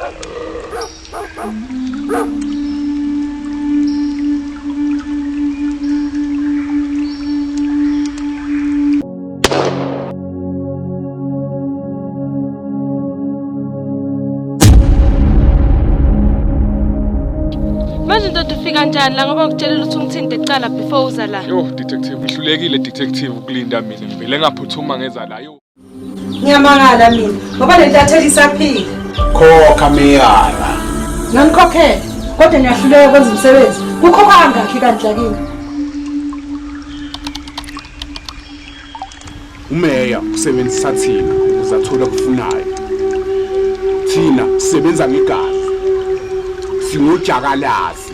Manje ndoda ufika kanjani la ngoba ngikutshelile ukuthi ungithinte kuqala before uza la. Yo detective ngihlulekile detective ukulinda mina ngivele ngaphuthuma ngeza la yo. Ngiyamangala mina ngoba le ntatheli isaphila. Khokha meyara. Ngiyanikhokhela kodwa niyahluleka kwenza umsebenzi. Kukhokhwa kangakhi kanti la kini? Umeya usebenzisa thina ukuze athole okufunayo. Thina sisebenza ngegazi. Singojakalazi.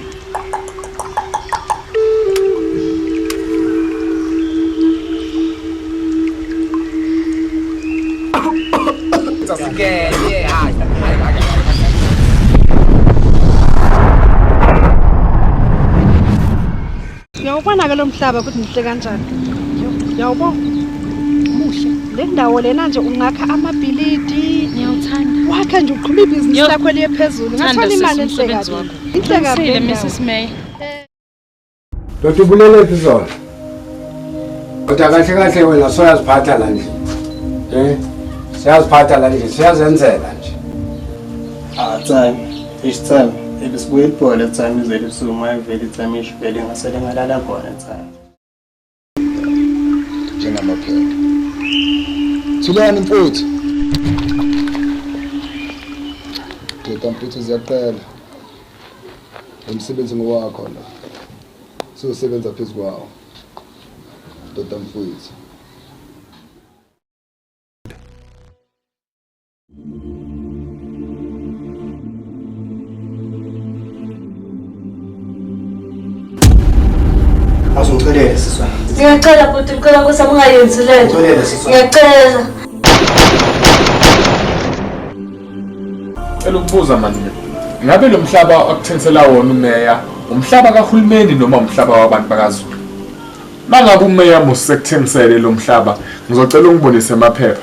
Ngiyawubona-ke lo mhlaba ukuthi muhle kanjani. Ngiyawubona. Muhle. Le ndawo lena nje ungakha amabhilidi. Ngiyawuthanda. Wakhe nje uqhuba ibhizinisi Yo. lakho liye phezulu. Thanda Ngathola imali sisi enhle umsebenzi kabi. wakho. Inhle kabi. Qinisile le ndawo. Mrs May. Ndoda ubulele phi zona? Kodwa kahle kahle wena soyaziphatha la ndlini. Eh? Siyaziphatha la ndlini, siyazenzela nje. Ah, time. Each time. Ebesibuye ibhola time izele ebusuku mayivele i-time ishivele ngasele ngalala khona time. Njengamaphepha. Thulani mfowethu. Doda mfowethu ziyaqela. Lo msebenzi ngowakho lo. Sizosebenza phezu kwawo. Doda mfowethu. Awuzungixolele sisi wami. Ngiyacela bhuti, ngicela ukuthi ungayenzi le nto. Ngixolele sisi wami. Ngiyacela. Cela ukubuza malume. Ngabe lo mhlaba akuthengisela wona umeya umhlaba kahulumeni noma umhlaba wabantu bakaZulu? Mangabe umeya musekuthengisele lo mhlaba ngizocela ungibonise amaphepha.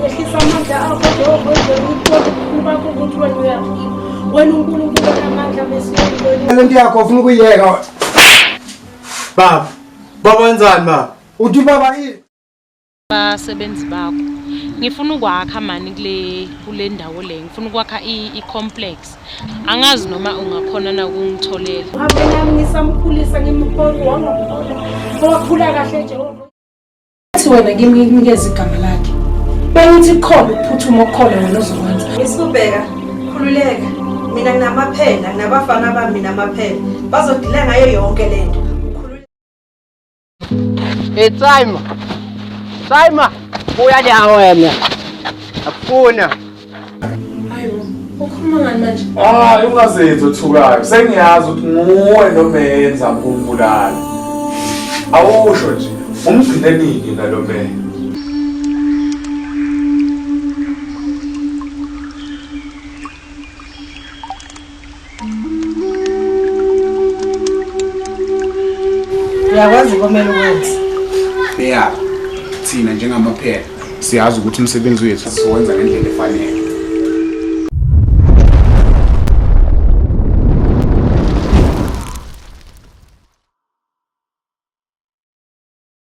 Yehlisa amandla akho Jehova wenze bakho ukuthi wena uyaphila. Wena uNkulunkulu onamandla Mesiya. Le nto yakho ufuna ukuyiyeka. Baba, baba wenzani baba? Uthi baba ini? Basebenzi bakho. Ngifuna ukwakha mani kule ndawo le. Ngifuna ukwakha i-complex. Angazi noma ungakhona na ukungitholela. Uhambe nami ngisamkhulisa ngimkhona wangamkhona. Wakhula kahle Jehova. Athi wena ngimnikeze igama lakhe. Bengithi kukhona ukuphuthuma okukhona wena ozokwenza. Ngisubheka, khululeka. Mina nginamaphela, nginabafana bami mina amaphela. Bazodila ngayo yonke lento. Hey Timer. Timer, buya la wena. Akufuna. Hayibo, ukhuluma ngani manje? Hayi ungazenzi othukayo. Sengiyazi ukuthi nguwe nomeya enizama ukumbulala. Awusho nje, umgcine nini nalo meya? Uyakwazi komele ukwenze. Meya, thina njengamaphepha siyazi ukuthi umsebenzi wethu siwenza ngendlela efanele.